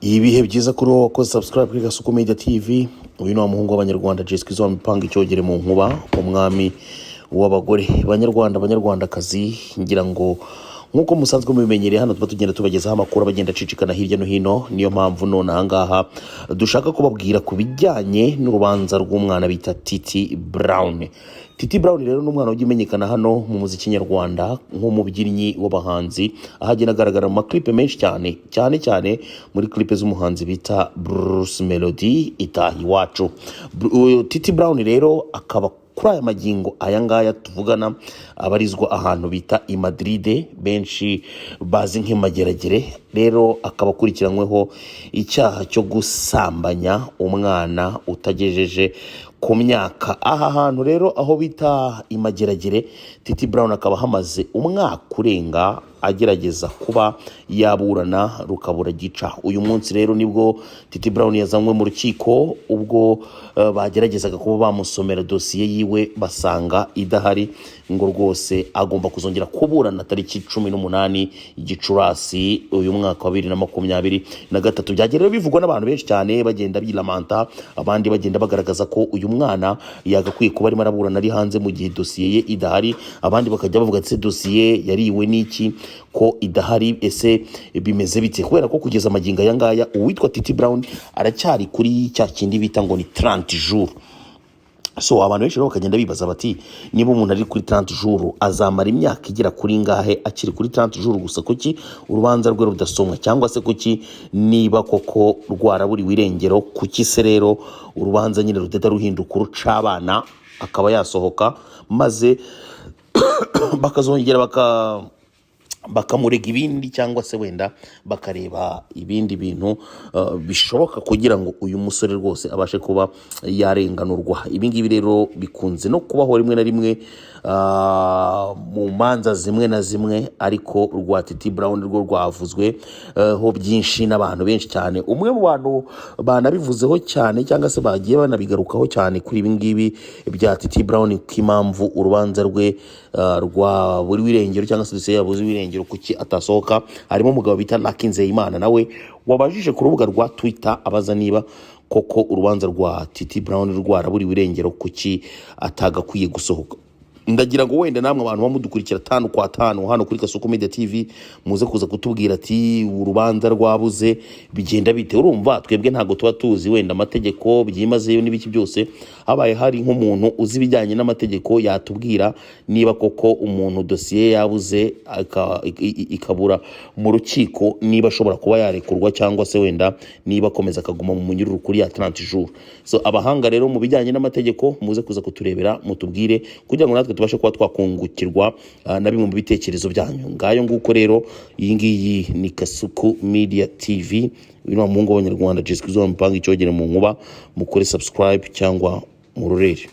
Ibihe byiza kuri wowe wakoze subscribe kuri Gasuku Media TV. Uyu ni wa muhungu w'Abanyarwanda, Jessica Izo mipanga icyogere mu nkuba, umwami w'abagore. Banyarwanda, Banyarwandakazi, ngira ngo nk'uko musanzwe mubimenyereye, hano tuba tugenda tubagezaho amakuru abagenda acicikana hirya no hino. Niyo mpamvu none ahangaha dushaka kubabwira ku bijyanye n'urubanza rw'umwana bita Titi Brown. Titi Brown rero ni umwana ujya umenyekana hano mu muziki nyarwanda nk'umubyinnyi w'abahanzi, aho agenda agaragara mu maklipe menshi cyane, cyane cyane muri klipe z'umuhanzi bita Bruce Melody, "Itaha Iwacu". Uyu Titi Brown rero akaba kuri aya magingo aya ngaya tuvugana abarizwa ahantu bita i Madrid, benshi bazi nk'imageragere. Rero akaba akurikiranyweho icyaha cyo gusambanya umwana utagejeje ku myaka. Aha hantu rero aho bita imageragere, Titi Brown akaba hamaze umwaka urenga agerageza kuba yaburana, rukabura gica. Uyu munsi rero nibwo Titi Brown yazanywe mu rukiko, ubwo bageragezaga kuba bamusomera dosiye yiwe basanga idahari, ngo rwose agomba kuzongera kuburana tariki 18 Gicurasi uyu mwaka wa 2023. Byagiye rero bivugwa n'abantu benshi cyane, bagenda bilamanta, abandi bagenda bagaragaza ko uyu mwana yagakwiye kuba arimo araburana ari hanze mu gihe dosiye ye idahari. Abandi bakajya bavuga ati: "Se dosiye yariwe n'iki ko idahari? Ese bimeze bite?" Kubera ko kugeza amagingo aya ngaya uwitwa Titi Brown aracyari kuri cya kindi bita ngo ni 30 jours. So abantu benshi rero bakagenda bibaza bati: "Niba umuntu ari kuri 30 jours, azamara imyaka igera kuri ngahe akiri kuri 30 jours gusa? Kuki urubanza rwe rudasomwa? Cyangwa se kuki niba koko rwaraburiwe irengero, kuki se rero urubanza nyine rudahita ruhinduka urucabana, akaba yasohoka maze bakazongera bakamurega ibindi, cyangwa se wenda bakareba ibindi bintu bishoboka kugira ngo uyu musore rwose abashe kuba yarenganurwa?" Ibi ngibi rero bikunze no kubaho rimwe na rimwe mu manza zimwe na zimwe, ariko rwa Titi Brown rwo rwavuzwe ho byinshi n'abantu benshi cyane. Umwe mu bantu banabivuzeho cyane cyangwa se bagiye banabigarukaho cyane kuri ibi ngibi bya Titi Brown, k'impamvu urubanza rwe rwa buri irengero cyangwa se dosiye yabuze irengero, kuki atasohoka, harimo umugabo bita Lucky Nzeyimana, nawe wabajije ku rubuga rwa Twitter abaza niba koko urubanza rwa Titi Brown rwaraburiwe irengero, kuki atagakwiye gusohoka. Ndagira ngo wenda namwe abantu bamudukurikira tanu kwa tanu hano kuri Kasuku Media TV muze kuza kutubwira ati: "Urubanza rwabuze, bigenda bite?" Urumva twebwe ntabwo tuba tuzi wenda amategeko byimazeyo n'ibiki byose. Habaye hari nk'umuntu uzi ibijyanye n'amategeko yatubwira niba koko umuntu dosiye yabuze ikabura mu rukiko, niba ashobora kuba yarekurwa, cyangwa se wenda niba akomeza akaguma mu munyururu kuri ya 30 jours. So abahanga rero mu bijyanye n'amategeko muze kuza kuturebera, mutubwire kugira ngo natwe tubashe kuba twakungukirwa na bimwe mu bitekerezo byanyu. Ngayo nguko rero, iyi ngiyi ni Kasuku Media TV. Uyu ni wa muhungu w'Abanyarwanda, Jessica Izuba mupanga icyogere mu nkuba. Mukore subscribe cyangwa murorere.